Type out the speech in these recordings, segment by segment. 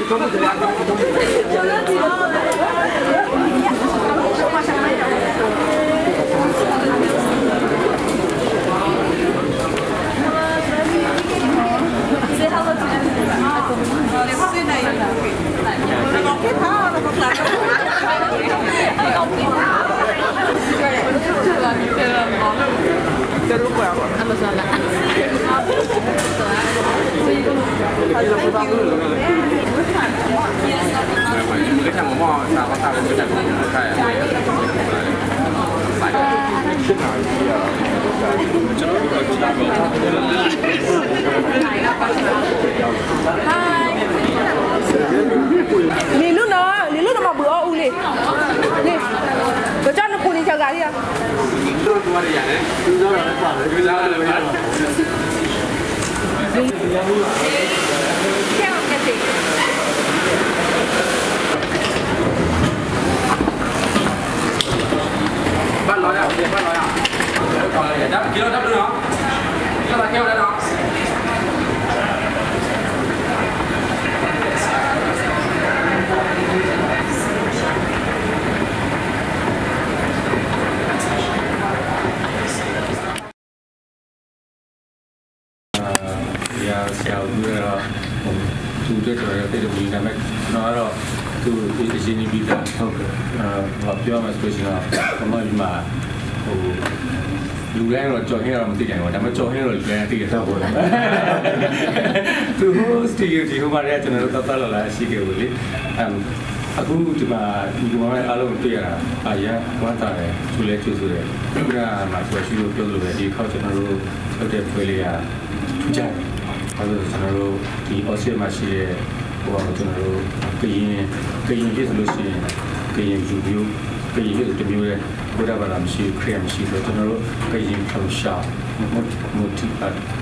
လံၤလူၢ်နီၤ, လံၤလူၢ်နီၤ မၤဘုးအီၣ်အူလံ, လံၤ, ကကၢ်နပူၤန့ၣ် ကဂၤလံဧါ. ဘၣ်လီၤယၤ, ဘၣ်လီၤယၤ, ကလီၤတၢ်ဘျုးနီၤ, ကလီၤတၢ်ကဲဝဲဒၣ်နီၤ. ယၤဆရာဦးပြောတော့ သူတို့တော်တော်သိတယ် ဒါပေမဲ့ ကျွန်တော်ကတော့ သူ့အရင်းနှီးပြီးသား ဟုတ်ကဲ့ အာ ဘာပြောရမလဲဆိုလို့ရှိရင်တော့ ကျွန်တော်ဒီမှာ ဟို လူတိုင်းတော့ ကျော်ဟင်းတော့ မသိနိုင်ဘူး ဒါပေမဲ့ ကျော်ဟင်းတော့ လူတိုင်းသိတယ် ဟုတ်ကဲ့ သူ ဟို studio ဒီဟိုမှာတည်းက ကျွန်တော်တို့ သွားသွားလာလာရှိခဲ့ဘူးလေ အမ် အခုဒီမှာ လူမင်းအားလုံးကိုတွေ့ရတာ အရမ်းဝမ်းသာတယ် ကျိုးလည်းကျိုးဆိုတယ် ခုနက မၤဆွဲရှုလို့ပြောသလိုပဲ ဒီတစ်ခေါက်ကျွန်တော်တို့ လုပ်တဲ့ပွဲလေးက ထူးခြားတယ် ဘာလို့လဲဆိုတော့ ကျွန်တော်တို့ ဒီ Australia မှာရှိတဲ့ ဟိုဟာ ကျွန်တော်တို့ ကရင် ကရင်ဖြစ်ဆိုလို့ရှိရင် ကရင်လူမျိုး ကရင်ဖြစ်ဆိုတစ်မျိုးတည်း ဗုဒ္ဓဘာသာမရှိဘူး ခရစ်ယာန်မရှိဘူးဆိုတော့ ကျွန်တော်တို့ ကရင် ဖုံရှောင် မုတ် မုတ်ထီ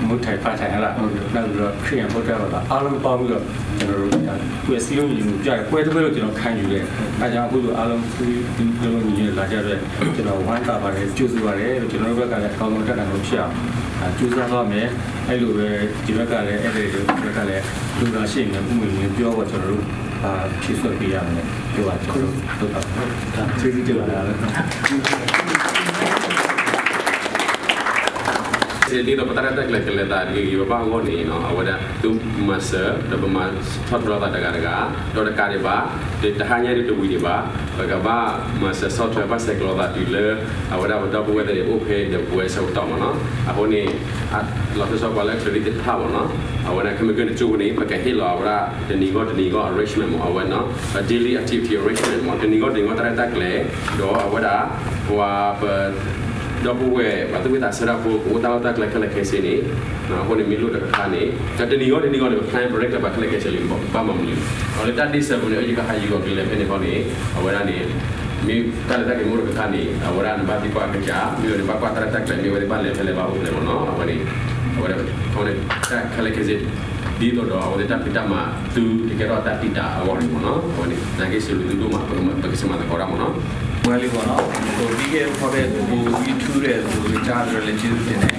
မုတ်ထီ ဖါထီ ဟဲ့လား ဟုတ်ကဲ့ နောက်ပြီးတော့ ခရစ်ယာန် ဗုဒ္ဓဘာသာ အားလုံးပေါင်းပြီးတော့ ကျွန်တော်တို့ ဒါ ပွဲစည်းလုံးညီညွတ်ကြတယ် ပွဲတစ်ပွဲလို့ ကျွန်တော်ခံယူတယ်။ အဲဒါကြောင့် အခုလို အားလုံး စည်းလုံးညီညွတ် လာကြတဲ့အတွက် ကျွန်တော် ဝမ်းသာပါတယ် ကြိုဆိုပါတယ်လို့ ကျွန်တော်တို့ဘက်ကလည်း အကောင်းဆုံး တတ်နိုင်ဆုံး ဖြစ်အောင် အာ ကြိုးစားသွားမယ်။ အဲ့လိုပဲ ဒီဘက်ကလည်း ဧည့်သည်တွေဘက်ကလည်း လိုတာရှိရင်လည်း ဥပဒေနဲ့ ပြောဖို့ ကျွန်တော်တို့ အာ ဖြည့်စွက်ပေးရမယ် ပြောပါ ကျွန်တော်တို့ လုပ်ပါမယ်။ ကျေးဇူးတင်ပါတယ် အားလုံး။ ဒ်သိး ပတၢ်ရဲၣ်တၢ်ကျဲၤကလဲၤသးတဂ့ၤဂ့ၤဘၣ်ဘၣ်အဂီၢ်န့ၣ် အဝဲဒၣ် သုမၤစၢၤ ဒီးပမၤဆီၣ်ထွဲလိာ်သးတဂၤတဂၤ ဒီးတကးဒံးဘၣ် တဟါညါဒ်တဝံၤဒံးဘၣ် ပကဘၣ်မၤစၢၤဆီၣ်ထွဲ ဘၣ်ဆဲးကျိးလိာ်သးတုၤလၢ အဝဲဒၣ်ပဒီပုၢ်ဝဲၢ်သ့ၣ်အိၣ်ဖဲဒီးပဝဲဆၢကတီၢ်မ့ၢ်နီၤ အဃိန့ၣ် လီၤဆီဆီပှၤလၢ credit တဖၣ်မ့ၢ်နီၤ အဝဲဒၣ်ခဲမုၢ်ကနၢကၠိန့ၣ် ပကဟ့ၣ်လီၤအဝဲဒၣ် တနံၤဂီၢ်တနံၤဂီၢ် arrangement မ့ၢ် အဝဲနီၤ daily activity arrangement မ့ၢ် တနံၤဂီၢ်တနံၤဂီၢ် တၢ်ရဲၣ်တၢ်ကျဲၤ ဒီးအဝဲဒၣ် ပှၤပ ဒီပုၢ်ဝဲၢ် ပှၤသူၣ်ဝံၣ်သးဆၢတၢ်ဖိ ကအိၣ်တၢ်လီၢ်တၢ်ကျဲခဲလၢာ်ခဲဆ့န့ၣ် အဃိန့ၣ် မ့ၢ်လိၣ်တၢ်တခါန့ၣ် တနံၤဂီၢ်တနံၤဂီၢ်န့ၣ် ပ plan ပရဲၣ်ကျဲၤပာ်ခဲလၢာ်ခဲဆ့လံ ဘၣ်မၤမနုၤ ဒီးလၢတၢ်ဒ့ၣ်စၢၤပူၤန့ၣ် အယကဟးယံၤဂီၤက့ၤလဲၤဖဲန့ၣ်ခီန့ၣ် အဝဲဒၣ်န့ၣ် မ့ၢ်တၢ်လၢတၢ်က့ၤမ့ၢ်အိၣ်တခါန့ၣ် အဝဲဒၣ်နဘၣ်သံကွၢ်ကစၢ် မ့ၢ်ဝဲန့ၣ်ဘၣ်ကွၢ်တၢ်ရဲၣ်တၢ်ကျဲၤ မ့ၢ်ဝဲသ့ၣ်ဘၣ်လဲၤဖဲလဲၣ်ဘၣ်အိၣ်ဖဲလဲၣ်မ့ၢ်နီၤ အဝဲန့ၣ် အဝဲဒၣ် ခီန့ၣ် တၢ်ခဲလၢာ်ခဲဆ့ ဒ်သိးဒီး အဝဲသ့ၣ်တၢ်ဖံးတၢ်မၤ သုတကဲထီၣ် တၢ်တံာ်တာ် အဂီၢ်န့ၣ်မ့ၢ်နီၤ အဝဲန့ၣ် သနာ်က့စံးဘျုးသုဒိၣ်မး ပကမၤသကိးတၢ်မ့ၢ်နီၤ ဝဲလံမ့ၢ်နီၤ ပကဘံက့ၤဖီတဲ ပကဘံထူရဲၣ် ပကဘံတၢ်ရဲၣ်လၢ ကျေးဇူးတင်တယ်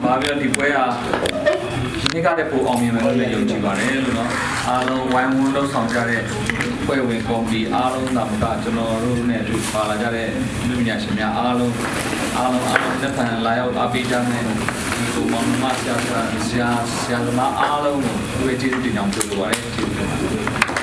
ဘာပဲပြော ဒီပွဲဟာ မနှစ်ကထက်ပိုအောင်မြင်မယ်လို့လည်း ယုံကြည်ပါတယ်လို့နော် အားလုံးဝိုင်းဝန်းလုပ်ဆောင်ကြတဲ့ အဖွဲ့ဝင်ကော်မတီအားလုံးသာမက ကျွန်တော်တို့နဲ့အတူပါလာကြတဲ့ အနုပညာရှင်များအားလုံး အားလုံး အားလုံး လက်ခံလာရောက်အားပေးကြတဲ့ ညီအစ်ကို မောင်နှမ ဆရာ ဆရာ ဆရာ ဆရာသမားအားလုံးကို အထူးပဲကျေးဇူးတင်ကြောင်း ပြောလိုပါတယ်။ ကျေးဇူးတင်ပါတယ်။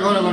Thank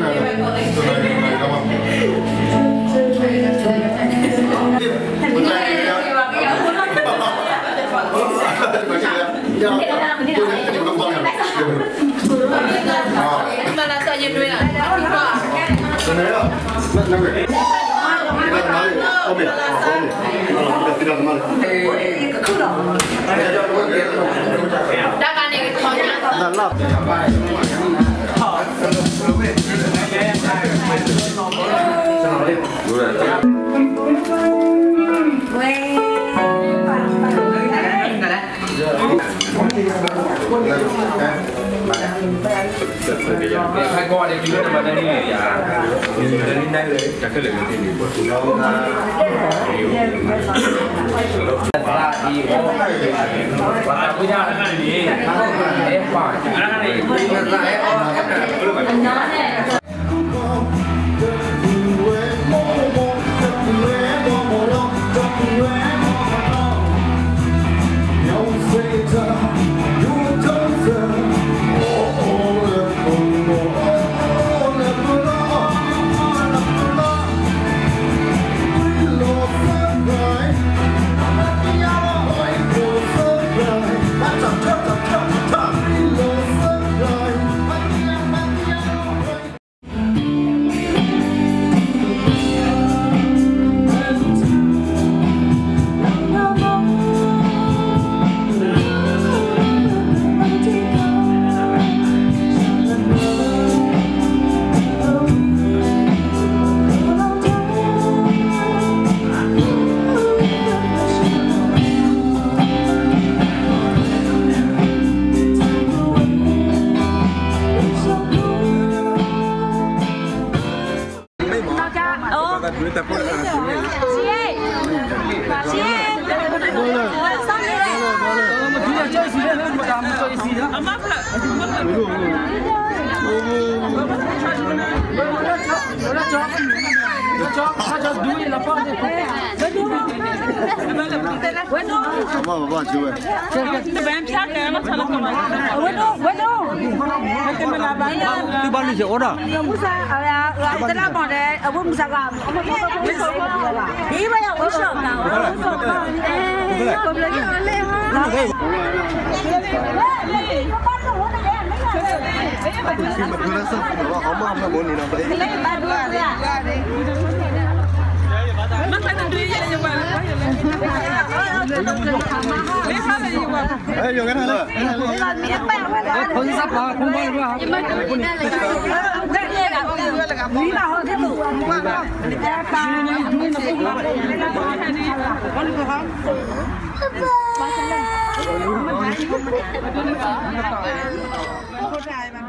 you.